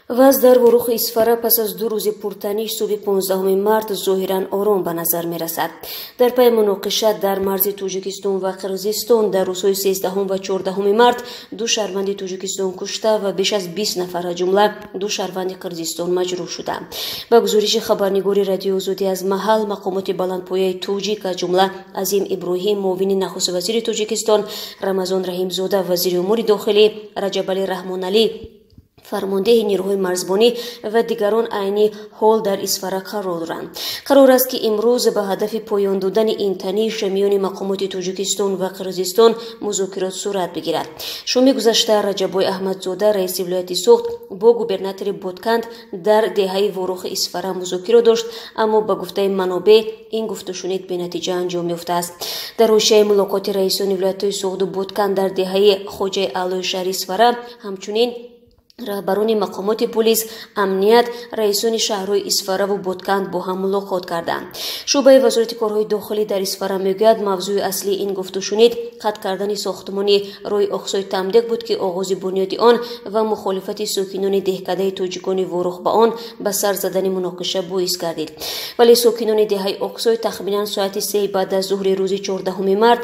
Вазъ дар Ворухи Исфара пас аз 2 рӯзи пуртаниш субҳи 15 март зоҳиран ором ба назар мерасад. Дар пайи муноқиша дар марзи Тоҷикистон ва Қирғизистон дар рӯзҳои 13 ва 14 март 2 шаҳрванди Тоҷикистон кушта ва беш аз 20 нафар, аз ҷумла 2 шаҳрванди Қирғизистон маҷрӯҳ шуданд. Ба гузориши хабарнигори Радиои Озодӣ аз маҳал, мақомоти баландпояи тоҷик, аз ҷумла Азим Иброҳим, муовини нахуст вазири Тоҷикистон, Рамазон Раҳимзода, вазири умури дохилӣ, Раҷабалӣ Раҳмоналӣ, фармондеҳи нерӯҳои марзбонӣ ва дигарон айни ҳол дар Исфара қарор доранд. Қарор аст, ки имрӯз ба ҳадафи поён додани ин таниш миёни мақомоти Тоҷикистон ва Қирғизистон музокирот сурат бигирад. Шоми гузашта Раҷаббой Аҳмадзода, раиси вилояти Суғд, бо губернатори Ботканд дар деҳаи Ворухи Исфара музокиро дошт, аммо ба гуфтаи манобеъ ин гуфтушунид бенатиҷа анҷом ёфтааст. Дар ҳошияи мулоқоти раисони вилоятҳои Суғду Ботканд дар деҳаи Хоҷаи Аълои шаҳри Исфара ҳамчунин раҳбарони мақомоти полис, амният, раисони шаҳрҳои Исфараву Ботканд бо ҳам мулоқот карданд. Шӯъбаи Вазорати корҳои дохилӣ дар Исфара мегӯяд, мавзӯи аслии ин гуфтушунид қатъ кардани сохтмони роҳи Оқсои Тамдеқ буд, ки оғози бунёди он ва мухолифати сокинони деҳкадаи тоҷикони Ворух ба он ба сар задани муноқиша боис гардид. Вале сокинони деҳаи Оқсой тахминан соати 3 баъд аз зуҳри рӯзи 14 март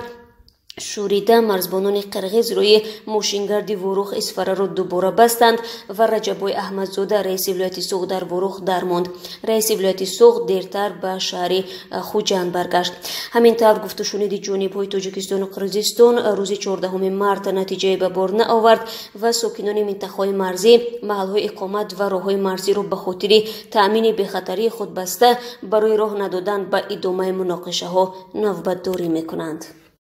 шӯрида марзбонони қирғиз рӯи мошингарди Ворух Исфараро дубора бастанд ва Раҷаббой Аҳмадзода, раиси вилояти Суғд, дар Ворух дармонд. Раиси вилояти Суғд дертар ба шаҳри Хуҷанд баргашт. Ҳамин тавр, гуфтушуниди ҷонибҳои Тоҷикистону Қирғизистон рӯзи 14 март натиҷае ба бор наовард ва сокинони минтақаҳои марзӣ маҳалҳои иқомат ва роҳҳои марзиро ба хотири таъмини бехатарии худ баста, барои роҳ надодан ба идомаи муноқишаҳо навбатдорӣ мекунанд.